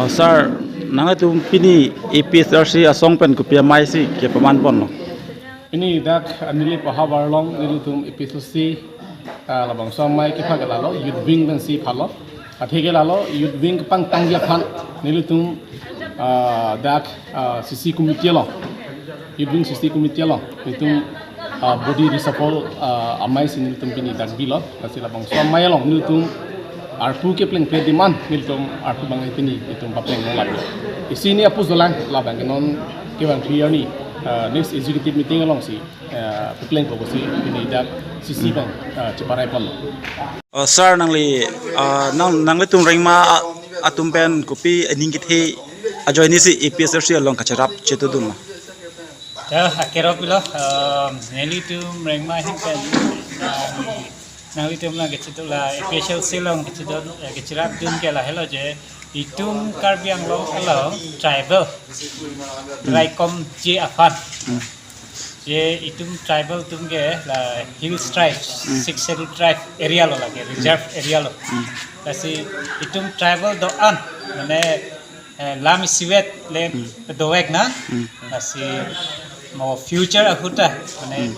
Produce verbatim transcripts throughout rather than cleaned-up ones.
Sir, nanglitum pini A P H L C asong pen kopi amei si kepaman ponlo? Pini dak, ah, neli pahavar along nelitum A P H L C, ah, labangso amei kepha ke lalo, Youth Wing pensi phalo. Athe ke lalo, Youth Wing kepangtangji aphan nelitum, ah, dak, ah, C C committee along, Youth Wing C C committee along nelitum, ah, body reshuffle, ah, amei si nelitum pini dak bilo. Lasi labangso amei along nelitum arpu kepleng pe demand, nelitum arpu abang pini nelitum papleng nang lagi. Isi ni apus dolang, labang ke non kevang three year ni, ah, next executive meeting along si, ah, papleng po si pini dak C C abang, ah, cheparai ponlo. Oh, sir, nangli, ah, nang, nanglitum Rengma, ah, atum pen kopi aning kethe ajoine si A P H L C along kacherap chetudunlo? Ya, akerok lo, ah, nelitum Rengma ahin pen, ah, nanglitum lang kacheduk la A P H L C along kacheduk, eh, kacherapdun ke lahelo je, itum Karbi Anglong along tribal raikomji aphan. Hmm. Je itum tribal atum ke la Hills Tribe, Hmm. Sixth Schedule Tribe area lo lake, reserve area lo. Hmm. Lasi itum tribal do-an, mane, eh, lam isivet le Hmm. dovek na. Hmm. Lasi mo future ahut ta, mane Hmm.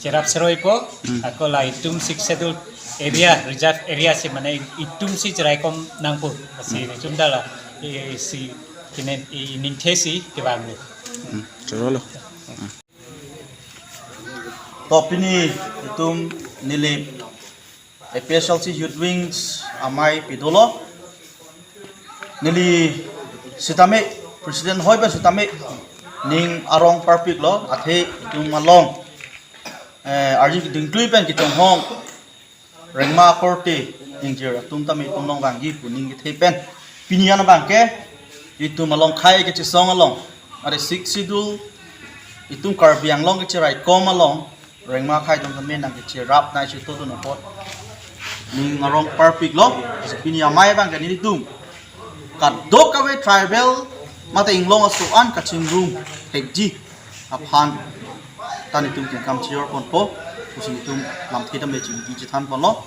cherap seroi po, Hmm. ako la itum Sixth Schedule area, reserve area si mane itum si cheraikom nangpo. Lasi Hmm. itum ta la, eh, si kene, eh, ningthe si kevang ni. Hmm. Chorolo. Hmm. To pini itum neli A P H L C Youth Wings amei pi dolo. Neli sitame, President hoi pen sitame ning arong parpiklo, athe itum along, eh, arji dingklui pen kechonghong Rengma korte ingjir atum tame itum along vangji pu ning kethe pen. Pini an abang ke itum along akhei kechesong along, are Sixth Schedule, itum Karbi Anglong kecheraikom along, Rengma akhei atum tame nangkecherap nai chetudun apot ning arong parpiklo. Pini amei abang ke nelitum kadokave tribal mate inglong aso-an kachingrum thekji aphan ta nelitum kengkam chejor ponpo, pusi nelitum lamthe tame chingki chethan ponlo.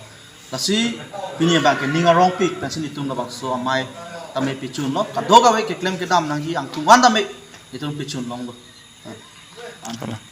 Lasi pini abang ke ning arongpik pensi nelitum labangso amei tame pichunlo. Kadokave keklem kedam nangji angtungvan tame nelitum pichun longlo.